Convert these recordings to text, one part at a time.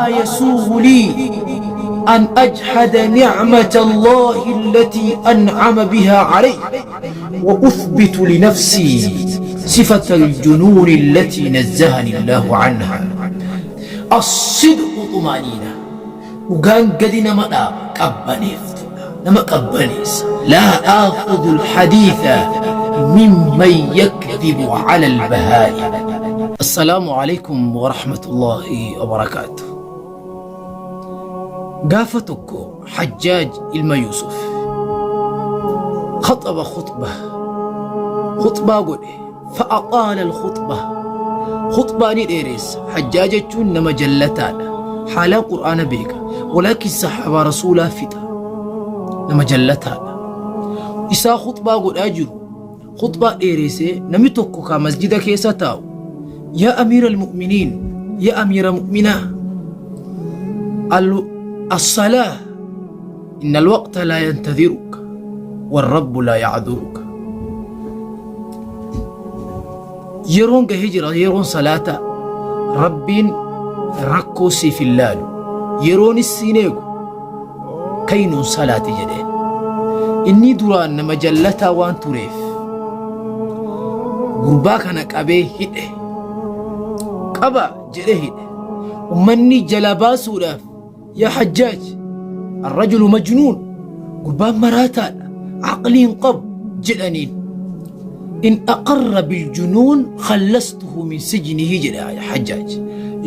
يسوغ لي أن أجحد نعمة الله التي أنعم بها علي وأثبت لنفسي صفة الجنون التي نزهني الله عنها. الصدق طمأنينة، dhugaan gadi nama dhaaba, qabbaneeftuudha, nama qabbaneessa. لا آخذ الحديث ممن يكذب على البهائم. السلام عليكم ورحمة الله وبركاته. Gaafa tokko Hajjaaj ilma Yuusuf خطب خطبة، خطبaa godhe. فأطال الخطبة، خطبaa ni dheereessa. Hajjaaj jechuun nama jallataadha, haalaan Qur'aana beeka, ولكن saxaabaa Rasuulaa fixa, nama jallataadha. Isaa khutbaa godhaa jiru, khutbaa dheereessee, namni tokko ka masjida keessa taa'u, "يا أمير المؤمنين، يا أمير مؤمنaa، الصلاة، إن الوقت لا ينتظرك والرب لا يعذرك. Yeroon gahee jira, yeroon salaata, Rabbiin rakkoo siif hin laalu, yeroonis siin eegu, kaynuun salaati," jedheen. Inni duraan nama jallataa waan tureef gurbaa kana qabee hidhe. "Qaba" jedhe, hidhe. Ummanni jala baasuudhaaf, "يا حجاج، الرجل مجنون، gurbaan maraataadha, aqlii hin qabu," jedhaniin. "إن أقر بالجنون خلصته من سجنه," jedhe Hajjaaj.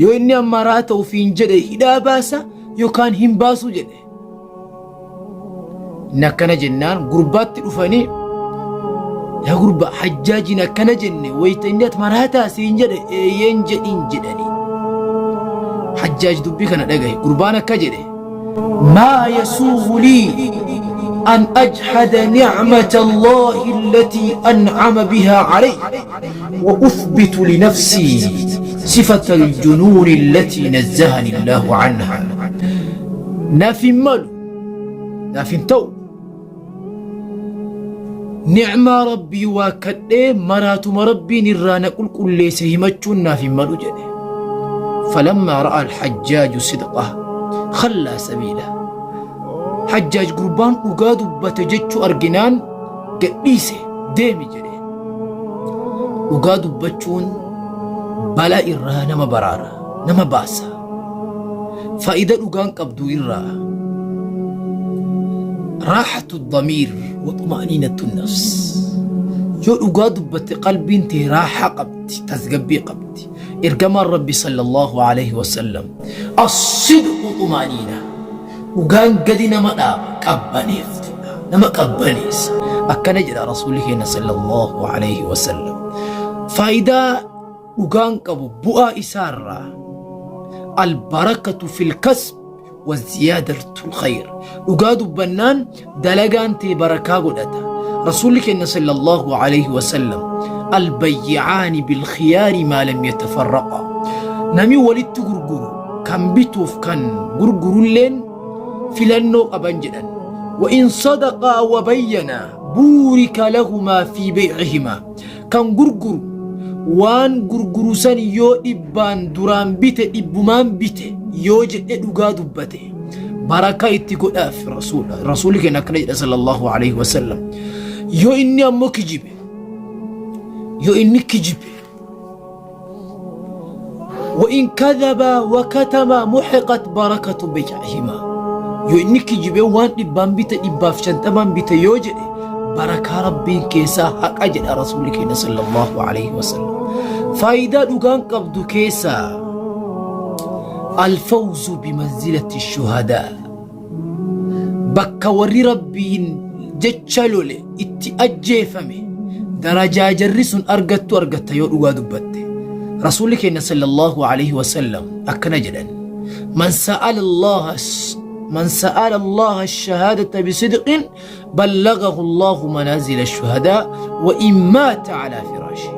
"Yoo inni maraata ofiin jedhe hidhaa baasa yookaan hin baasu," jedhe. Inni akkana jennaan gurbaatti dhufanii, "Yaa gurba, Hajjaajiin akkana jenne, wayita inni ati maraataa siin jedhe eeyyeen jedhiin," jedhanii. Hajjaaj dubbii kana dhagaye. Gurbaan akka jedhe, "ما يسوغ لي أن أجحد نعمة الله التي أنعم بها علي وأثبت لنفسي صفة الجنون التي نزهني الله عنها. Naaf hin malu, naaf hin ta'u, ni'maa Rabbii waakkadhee maraatuma Rabbiin irraa na qulqulleesse himachuun naaf hin malu," jedhe. فلما رأى الحجاج صدقه خلى سبيله. Hajjaaj gurbaan dhugaa dubbate jechuu arginaan gadhiise, "Deemi," jedhe. Dhugaa dubbachuun balaa irraa nama baraara, nama baasa. Faa'ida dhugaan qabdu irraa راحة الضمير وطمأنينة النفس. Yoo dhugaa dubbatte qalbiin tee raaxaa qabdi, tasgabbii qabdi. Ergamaan Rabbi صلى الله عليه وسلم, الصدق طمأنينة, dhugaan gadi nama dhaaba, qabbaneeftuudha, nama qabbaneessa. Akkana jedha Rasuulli keenya صلى الله عليه وسلم. Faayidaa dhugaan qabu, bu'aa isaarraa, البركة في الكسب وزيادة الخير. Dhugaa dubbannaan dalagaan tee barakaa godhata. Rasuulli keenya صلى الله عليه وسلم, البيعان بالخيار ما لم يتفرقا. Nami walitti gurguru, kan bituuf kan gurgurulleen, filannoo qaban jedhan. وإن صدقا وبينا بورك لهما في بيعهما. Kan gurguru waan gurguru san yoo dhibbaan duraan bite, dhibbumaan bite yoo jedhe dhugaa dubbate, barakaa itti godhaaf Rasuulli keenya akkana jedha صلى الله عليه وسلم. Yoo inni ammoo kijibe, yoo inni kijibe, وإن كذبا وكتما محقت بركة بيعهما. Yoo inni kijibe, waan dhibbaan bite 150n bite yoo jedhe, barakaa Rabbiin keessaa haqa jedha Rasuulli keenya صلى الله عليه وسلم. Faayidaa dhugaan qabdu keessaa الفوز بمنزلة الشهداء. Bakka warri Rabbiin jecha lole itti ajjeefame, darajaa jarri sun argattu argatta yoo dhugaa dubbatte. Rasuulli keenya صلى الله عليه وسلم akkana jedhan, من سأل الله الشهادة بصدق بلغه الله منازل الشهداء وإن مات على فراشه.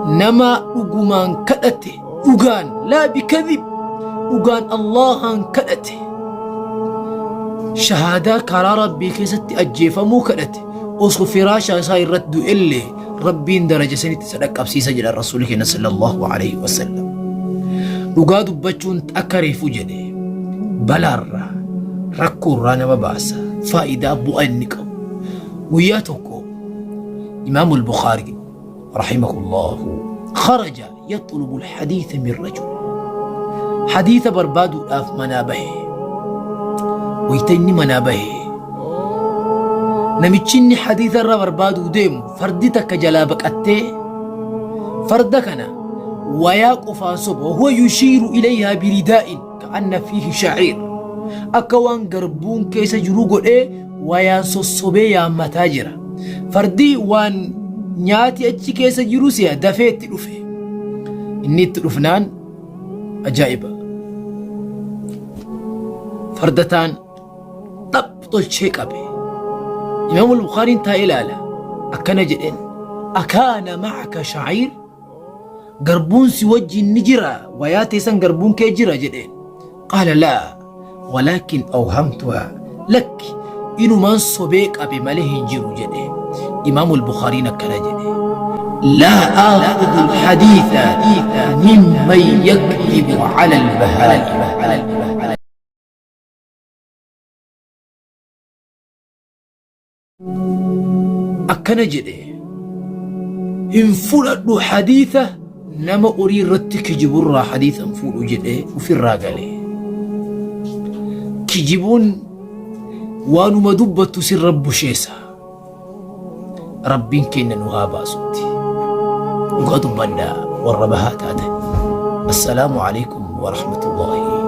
Nama dhugumaan kadhate, dhugaan, لا بكذب, dhugaan Allahan kadhate, shahaadaa karaa Rabbii keessatti ajjeefamuu kadhate, osoo firaasha isaa irratti du'ellee Rabbiin daraja sanitti isa dhaqqabsiisa jedha Rasuulli keenya صلى الله عليه وسلم. Dhugaa dubbachuun akka reefu jedhe balaarraa rakkoorraa nama baasa. Faayidaa bu'aa inni qabu. Guyyaa tokko Imaamul Bukhaarii rahimahullahu kharaja yaxlubu alhadiitha min rajul. Hadiitha barbaaduudhaaf manaa bahe. Wayita inni manaa bahe namichi inni hadiitha irra barbaaduu deemu fardi takka jalaa baqattee farda kana wayaa qofaan soba wahuwa yushiiru ilayhaa biridaa'in ka'anna fiihi shaciir akka waan garbuun keessa jiru godhee wayaan sossobee yaammataa jira. Fardi waan nyaati achi keessa jiru si'a dafee itti dhufe. Inni itti dhufnaan ajaa'iba. Farda taan xaph tolchee qabe. Imaamul Bukhaariin taa'ee ilaala. Akkana jedheen. Akaana ma'aka shaciir garbuun si wajjin ni jira wayaa teessan garbuun kee jira jedheen. Qaala laa walaakin awhamtuhaa lakki inumaan sobee qabe malee hin jiru jedhe. Imaamul Bukhaariin akkana jedhe. Laa aakhudhu alhadiitha mimman yakdhibu ala albahaa'im. Akkana jedhe hin fudhadhu hadiisa nama horii irratti kijiburraa hadiisa hin fuudhu jedhee ofirraa gale. Kijibuun waanuma dubbattu sirra busheessa. Rabbiin keenya nu haa baasutti. Dhugaa dubbadhaa warra bahaa taatan. Assalaamu alaikum wa rahmatullahi.